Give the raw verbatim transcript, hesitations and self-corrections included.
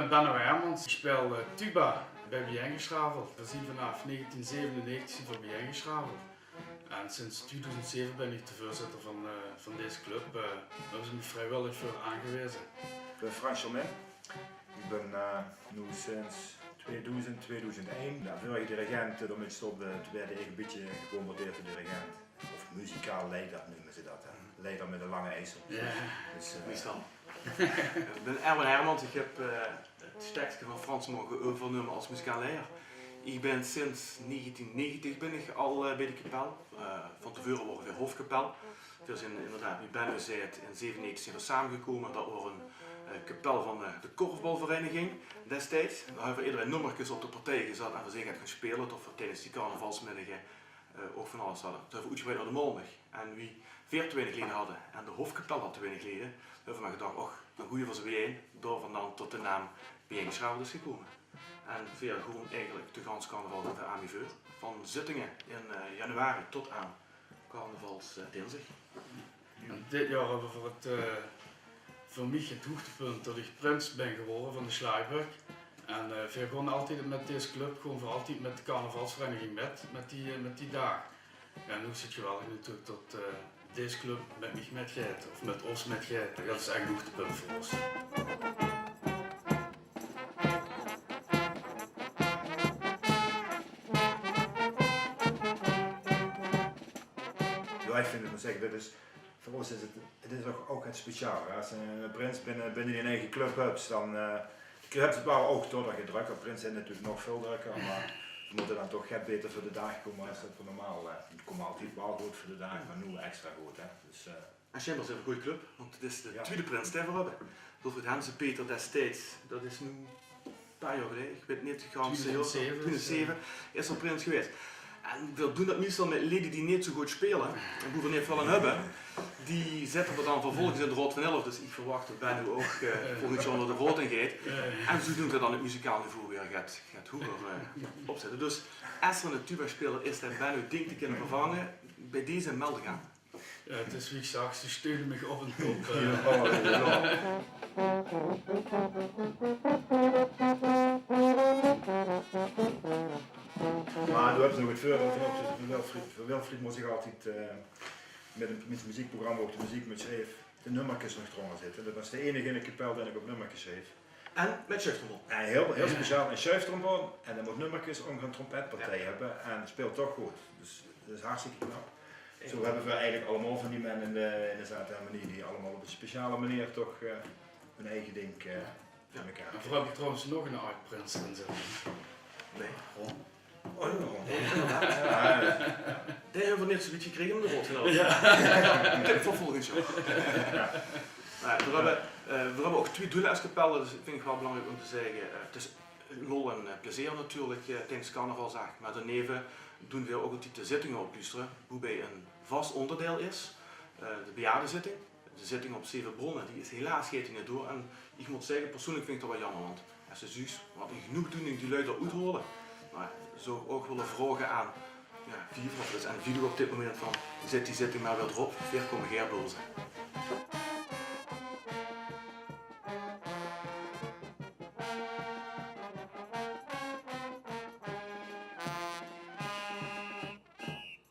Benno Hermans, ich sjpeel, eh, tuba bie Bijengesjraveld. Veer zien vanaaf negentien zevenennegentig zien veer Bijengesjraveld. En sinds tweeduizend zeve bin ich de veurzitter van, eh, van dees club. Eh, dao höbbe ze mich vriewillig veur aangeweze. Ich bin Frans Germain. Ich bin, eh, noe sinds tweeduizend, tweeduizend ein de veurige dirigent, eh, dao mit sjtop, eh, toen woort ich e bietje gebombardeerd door de dirigent. Of muzikaal leider neume ze dat, hè. Leider mit ein lange ezel. Jao. Dus, eh, meistal. Ich bin Erwin Hermans, ich höb, eh, het sjtekske van Frans moge euvernumme es muzikaal leider. Ich bin sinds negentien negentig bin ich al, eh, bie de kapel. Eh, van te veure wore veer hofkapel. Veer zien inderdaad, wie Benno zag, in zevenennegentig zien veer samegekómme. Dat wore, eh, kapel van, eh, de korfbalvereiniging destieds. Dao höbbe veer ederein nummerkes op de partij gezat en veer zeen get gaon sjpele, tot veer tiedes die carnavalsmiddige eh, ouch van alles hadde. Toen höbbe veer oetgebreid nao de maondig. En wie veer te weinig lede hadde en de hofkapel had te weinig lede, höbbe veer mer gedach, och, dan goeje veer ze biejein. Daovandaan tot de naam Bijengesjraveld is gekómme. En veer goon eigelik de ganse carnaval d'r aan mei veur. Van zittinge in, eh, januari tot aan carnavals, eh, dinsdig. En dit jaor höbbe veer veur het, eh, veur mich het hoegtepunt dat ich prins bin gewore van de Sjlaagbrögk. En, eh, veer goon altied mit dees club, goon veer altied mit de carnavalsvereiniging mit, mit die, eh, mit die daag. Jao, en noe is het geweldig natuurlik dat, eh, dees club mit mich mitgeit, of mit ós mitgeit. Dat is ech ein hoegtepunt veur ós. Jao, ich vinj het, mót zègke, dit is Veur ós is het, het is ouch, ouch get speciaal, hè. Es se eine prins binne, binne dien eige club höbs, dan, eh, höbs se het waal ouch toch get drökker. Prins zeen natuurlik nog väöl drökker, mer ze mótte dan toch get baeter veur de daag kómme es dat veer normaal, eh, die kómme altied waal good veur de daag, mer noe extra good, hè. Dus, eh. En sjijnbaar zeen veer ein gooj club, want het is de twiede prins dae veer höbbe. Wilfried Henze, Peter destieds, dat is noe paar jaor geleje, ich weit neet gans, tweeduizend zeve, is 'r prins gewaes. En veer doon dat meistal mit lede die neet zo good sjpele en boe veer neet väöl aan höbbe. Die zitte veer dan vervolges in de Raod van Elf, dus ich verwach dat Benno ouch, eh, volgend jaor nao de Raod in geit. En zodoende dan het muzikaal niveau weer get, get hoeger, eh, opzètte. Dus es 'r eine tubasjpeler is dae Benno dinkt te kinne vervange, bie deze melde gaon. Jao, het is wie ich zag, ze steune mich op en top, eh. Jao, jao. Mer doe höbs nog het veurdeil van, veur Wilfried, veur Wilfried mós ich altied, eh, mit ein, mit ein meziekprogramma ouch de meziek mit sjrieve, de nummerkes nog d'rónger zitte. Dat waas de einige in de kapel dae ich op nummerkes sjreef. En mit sjuiftrombone. En hiel, hiel speciaal, ein sjuiftrombone. En dae mót nummerkes ónger ein trompetpartij höbbe. En sjpeelt toch good. Dus dat is hartstikke knap. Zo höbbe veer eigelik allemaol van die mense in de, in de Zate Hermenie die allemaol op ein speciale meneer toch, eh, hun eige dink, eh, aan mekaar. En veer höbbe trouwens nog eine aad-prins d'rin zitte. Nae. Ron. Oh, jao, Ron. Jao, inderdaad. Jao, jao. Dae höbbe veer neet zo wied gekrege in de Raod van Elf. Jao. Tip veur volgend jaor. Jao. Mer veer höbbe, eh, veer höbbe ouch twie doele es kapel, dus dat vinj ich waal belangriek óm te zègke. Eh, het is lol en, eh, plezeer natuurlik, eh, tiedes carnaval, zag ich. Mer daoneve doon veer ouch altied de zittinge opluustere, boebie ein vas óngerdeil is, eh, de bejaardezitting. De zitting op Zevebrónne, die is helaas, geit die neet door. En ich mót zègke, persoonlik vinj ich dat waal jaomer, want es se zuus wat ein genoegdoening die luuj d'r oethaole. Mer ich zou ouch wille vraoge aan, jao, Viva, dus aan Vido op dit moment van, zèt die zitting mer weer d'rop, veer kómme gaer blaoze.